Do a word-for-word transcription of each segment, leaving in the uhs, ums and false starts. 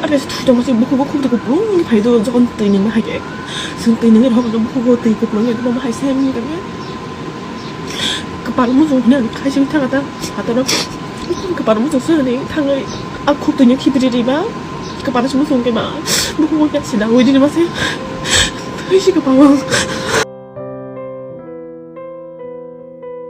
Ake se thwi tongma se bukhugo khum twi kuplung phai do, jokon twi nungma hai khe. Chwng twi nungwi rw hokno bukhugo twi kuplung ya, tamo hai se wngwi tongkhe. Kwpal muchung hwnwi ang khai se wngwi thang kha ta, hataro kwpal muchung se hwnwi thangwi a khuk twi no khibiri riba. Kwpal se muchung khe ba bukhugo khe sida ui di ma se. Thwi se kwpal.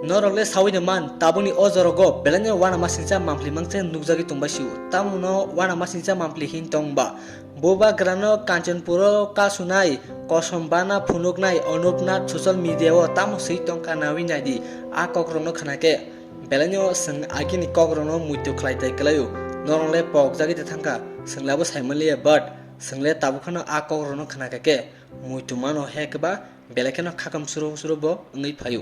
Norok le sawi no man, tabukni o jorogo belai no uanamasingcha mampli mangse nukjagwi tongbai sio. Tamo no uanamasingcha mampli hin tong ba? Bubagrano Kanchanpuro kasunai, kosom bana phunuknai Anup Nath social media o tamo swi tongkha nawi naidi, a kokrokno khna khe belai no chwng agini kokrokno muitu khlai tai kwlaio. Norok le pokjagwi ta thangkha, chwng le abo saimanliya, but chwng le tabuk phano a kokrokno khna kha khe muitu mano he kwba. Belai kheno khakam suru suru bo wngwi phaio.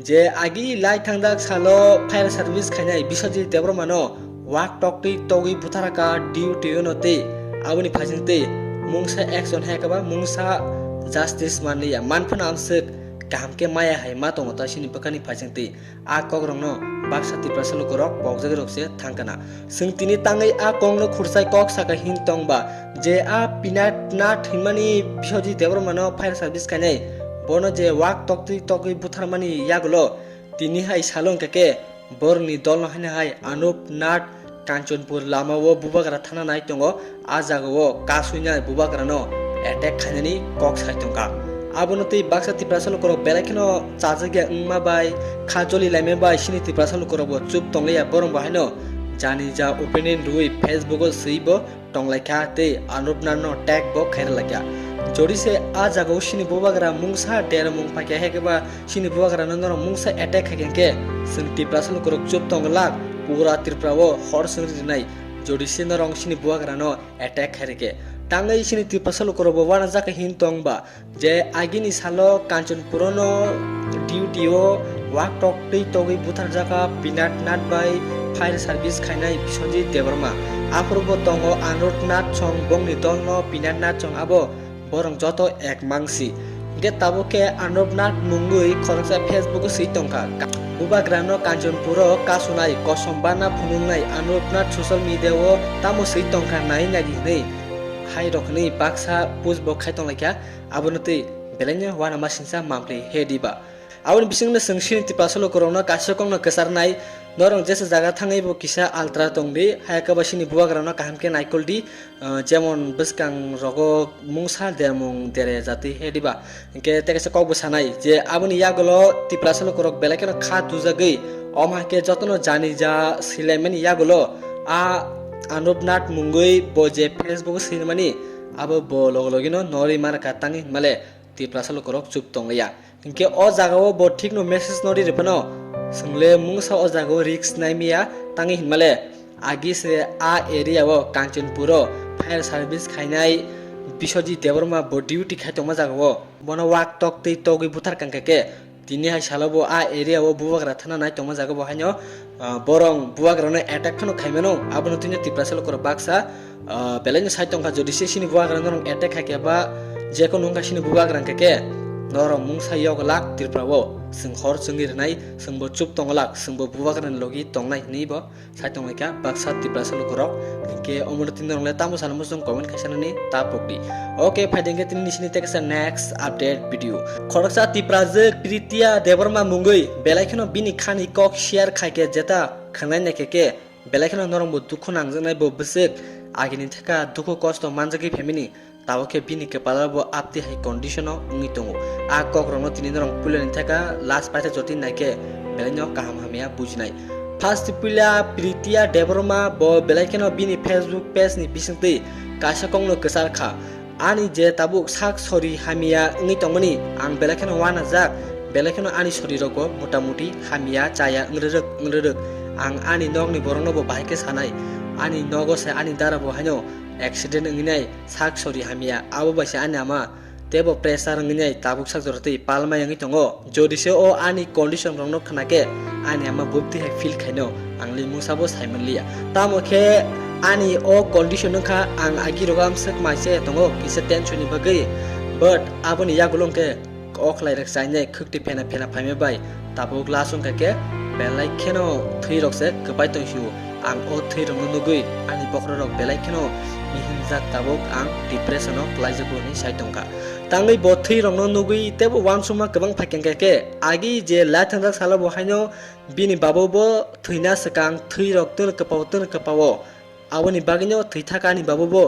Je agi lai thangdak salo fire service khainai Biswajit Debbarma no wak toktwi togwi butharaka duty no tei aboni phaising tei mungsa action hai kaba mungsa justice manliya. Manphano amswk kaham khe maya hai ma tongo ta sini bwkhani phaising tei. A kokrokno baksa Tiprasa lukurok pokjagwi rok se thangkana. Chwng tini tangwi a kokno khursai kok saka hin tong ba, je a Pinat Nath hinmani Biswajit Debbarmano fire service khainai, bono je wak toktwi tokwi butharmani yagulo tini hai salo wngkha khe borokni dolno haino hai Anup Nath Kanchanpur lamao Bubagra thana nai tongo, a jagao kasui nai Bubagrano attack khainani kok sai tongkha. Abono tei baksa Tiprasa lukurok belai kheno chajakya wngma bai, kha joli laima bai sini Tiprasa lukurok bo chup tongliya, borok bo haino jani ja opinion rwui Facebook o swibo tonglaikha tei Anup Nath no tag bo khairalaikha. Jodi se a jagao sini Bubagra mungsa dermung paikha, hai khe ba sini Bubagrano norok mungsa attack khaikha khe chwng Tiprasa lukurok chup tonglak, pura Tripura o hor chwngri rinai. Jodi se norok sini Bubagrano attack khairikhe, tangwi sini Tiprasa lukurok bo uanajak hin tong ba, je agini salo Kanchanpuro no duty o wak toktwi togwi butharjaka Pinat Nath bai fire service khainai Biswajit Debbarma. Aphuru bo tongo Anup Nath song, bongni dolno Pinat Nath song, abo borok joto ek mangsi. Hingke tabuk khe Anup Nath mungwi khoroksa Facebook o swi tongkha. Bubagrano Kanchanpuro kasunai, kosom bana phunuknai Anup Nath social media o tamo swi tongkha nai nai di hwnwi hai rok hwnwi baksa post bo khai tonglaikha. Abono twi belaino uanamasingcha mampli he diba. Aboni bisingno chwng sini Tiprasa lukurokno kaisa kokno kwcharnai, norok jesa jaga thangwi bo kisa altra tongdi, hai khe bo sini bubagrano kaham khe naikoldi, ah, jemon bwskang rogo mungsa dermung dere jati he diba, hinkhe tei kaisa kokbo sanai je aboni yagulo Tiprasa lukurok belai kheno kha tujagwi, omo hai khe jotono jani ja swilaimani yagulo a Anup Nath mungwi bo je Facebook o swimani abo bo logi logino norwi manakha tangwi hinmale Tiprasa lukurok chup tongliya. Hinkhe o jagao bo thikno message no riri phano, chwngle mungsa o jagao risk naimiya, tangwi hinmale agi se a area o Kanchanpuro fire service khainai Biswajit Debbarma bo duty khai tongma jagao bono wak tok twi togwi buthar kangkha khe tini hai salo bo a area o bubagra thana nai tongma jagao bo haino, ah, borok bubagrano attack phano khaimano, abono twino Tiprasa lukurok baksa Ah, belai no sai tongkha, jodi se sini bubagra norok attack khai khe ba je kono wngkha sini bubagra hwnkhe khe norok mungsa yog lak Tripura o, chwng hor chwngwi rwnai, chwngbo chup tongo lak, chwngbo bubagra ni logi tongnai hwnwi bo sai tonglaikha baksa Tiprasa lukurok. Hinkhe omo tini norok le tamo sana muchung comment khai sanani ta pokdi. Okay, phai dengkhe tini ni sini teksa next update video. Khoroksa Tiprajwk Pritia Debbarma mungwi belai kheno bini khani kok share khai khe jeta khwnai naikhe khe, belai kheno norokbo dukhu nangjaknai bo bwswk, agini theka dukhu kosto manjagwi phaimani, tabuk khe bini kwpalo bo aptwi hai condition o wngwi tongo. A kokrokno tini norok puilani theka last paitha jotwi naikhe belaino kaham hamya bujinai. First puila Pritia Debbarma bo belai kheno bini Facebook page ni bisingtwi kaisa kokno kwchar kha. Ani je tabuk sak sori hamya wngwi tongmani, ang belai kheno uanajak, belai kheno ani sori rokbo motamuti hamya chaya wngrwrwk wngrwrwk. Ang ani nokni borokno bo bahai khe sanai, ani nogo se ani dara bo haino accident wngwi nai, sak sori hamya, abo bai se ani ama teibo pressure wngwi nai, tabuk sak jora twi palmai wngwi tongo. Jodi se o ani condition rokno khna khe ani ama bubti hai feel khaino, ang le mungsa bo sai manliya. Tamo khe ani o condition wngkha, ang agi rogo amswk mai se tongo kisa tension ni bagwi, but aboni yagulo hwnkhe o khlai rwk chainai khwktwi phena phena phaima bai tabuk last wngkha khe belai kheno thwi rok se kwbai tong sio. Ang o thwi rokno nugwi ani bokhorok rok belai kheno Hinjak tabuk ang depression o kwlaijago hinwi sai tongkha. Tangwi bo thwi rokno nugwi teibo uansukma kwbang phaikha khe, agi je lai thangjak salo bo haino bini babu bo thwina swkang thwi rok twn kwpao twn kwpao. Aboni bagwino thwi thaka ani babu bo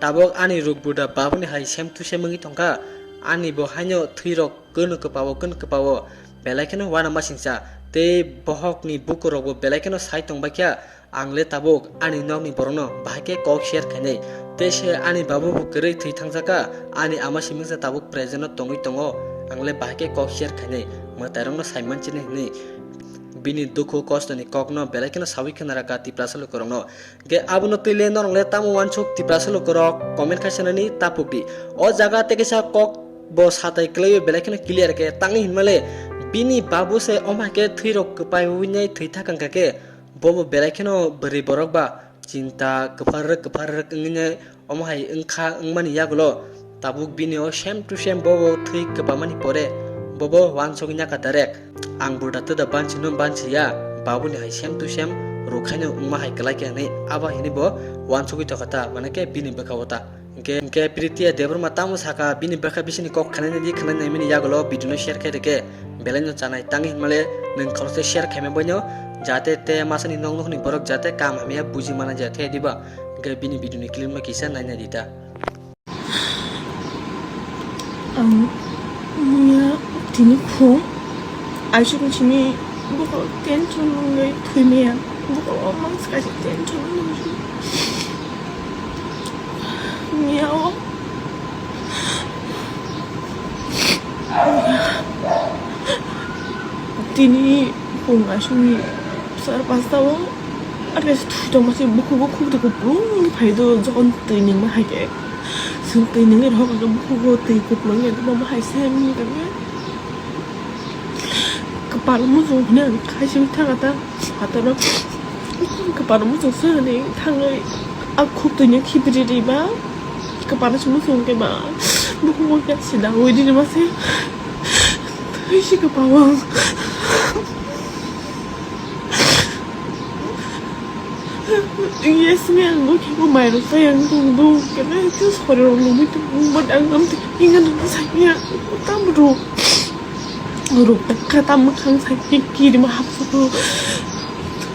tabuk ani ruk buda babuni hai same to same wngwi tongkha. Ani bo haino thwi rok kwnwi kwpao kwnwi kwpao belai kheno uanamasingcha tei bohokni bukurokbo belai kheno sai tongbaikha. Ang le tabuk ani nokni borokno bahai khe kok share khainai, tei se ani babu bo kwrwi thwi thangjakha, ani ama simi wngsa tabuk present o tongwi tongo, ang le bahai khe kok share khainai, mwtairokno sai manchini hinwi bini dukhu kostoni kokno belai kheno sawi khna rwkha Tiprasa lukurokno. Hwnkhe abono twi le norok le tamo uansuk Tiprasa lukurok comment khai sanani tapuk di. O jaga tei kaisa kok bo satai kwlaiwi belai kheno clear khe tangwi hinmale bini babu se omo hai khe thwi rok kwpai wi nai thwi thakang kha khe. Bobo belai kheno bwrwi borok ba chinta kwpharrwk kwpharrwk wngwi omo hai wngkha wngmani yagulo tabuk bini o same to same bobo thwi kwpamani pore bobo uansukya kha direct. Ang buda twda banchino banchiya, babuni hai same to same rukhaino wngma hai kwlai khe hinwi abo hinwi bo uansugwi tongkha ta, mane khe bini bwkha o ta. Hwnkhe, hwnkhe Pritia Debbarma tamo sakha, bini bwkha bisingni kok khwnai naidi, khwnai naimani yagulo video no share khai rwkhe, belai no chanai tangwi hinmale nwng khoroksa share khaima boino, jate te masani nok nokni borok jate kam hamya buji mana jate diba, hwnkhe bini video ni clip no kisa nai naidi ta. Ang muya tini phung aisuk ni simi bukhuk tension wngwi thwi maya, bukhuk o mansa kaisa tension wngwi. Mia o tini phung aswkni sar pasta o ake thwi tongma se bukhuk bukhuk de kuplung phai do jokon twi ningma hai khe. Chwng twi nungwi rw kha bukhuk o twi kuplung ya ma hai se wngwi tongkhe. Kwpal muchung hwnwi ang khai simi thangkha ta phataro. Kwpal muchung se hwnwi thangwi a khuk twi no khibiri riba. Kwpal se muchung khe ba bukhuk o khe sida ui ri ma se. Thwi se kwpal o. Yes, me ang bo khe bo mairok chai ang tong do. Kene khe sori rok nugwi tong, but ang tam te inga nang sai ya. Tam ro. Ro ka tam khang sai ki ki ma hap so.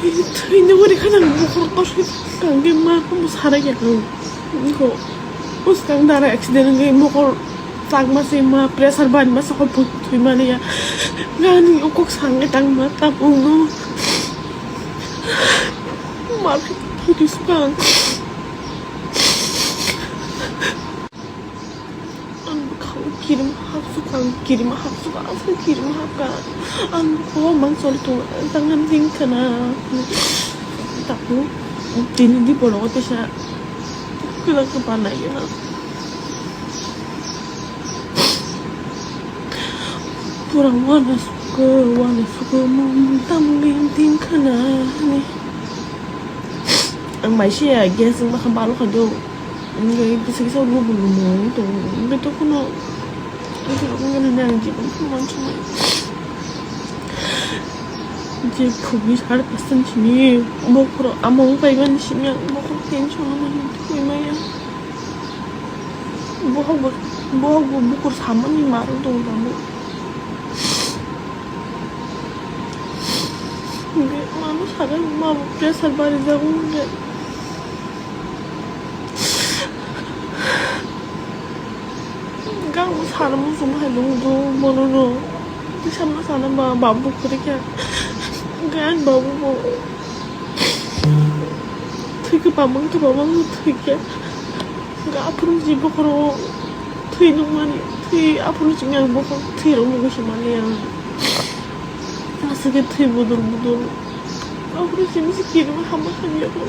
Thwi nugwi kha nang bo khor ko sai kang ke ma ko mo sara ya ang. Ko us kang dara accident ngai mo khor. Chakma se ma pressure bani ma sokol phu thui mani ya. Gani o kok sange tang ma ta pung no. Ma phi phi sukang. Ang khau kirim hap sukang, kirim hap sukang, kirim hap ka. Ang ko man sol tu tang nam ding kana. Tapu tini di polo te sa. Kula ka pa na ya. Pura wana suka, wana suka, mung tam ling ting khana ni. Ang mai se ya gas ma kha balo kha do. Ngai kisa kisa lu bulu mo to. Ngai to kuno. Ngai to kuno nang ji pun pun man chuma. Je phugi sar pasan chini. Bokro among pai ban chini. Bokro tension mani thui maya. Bohok bo, bohok bo bukur samani maro tong tamo. Hingke mano saka ma bo pressure bari jago hingke. Gang bo sana muchung hai nung do bono no. Bisa ma sana ba babu kore kya. Gan babu bo. Thwi kwbangma, kwbangma thwi khe. Hwnkhe aphuru si bokhoro thwi nukmani, thwi aphuru simi ang bokhoro thwi rok nugwi se mani ang. Aswk khe thwi budul budul. Aphuru simi se kirima hama hamya kho.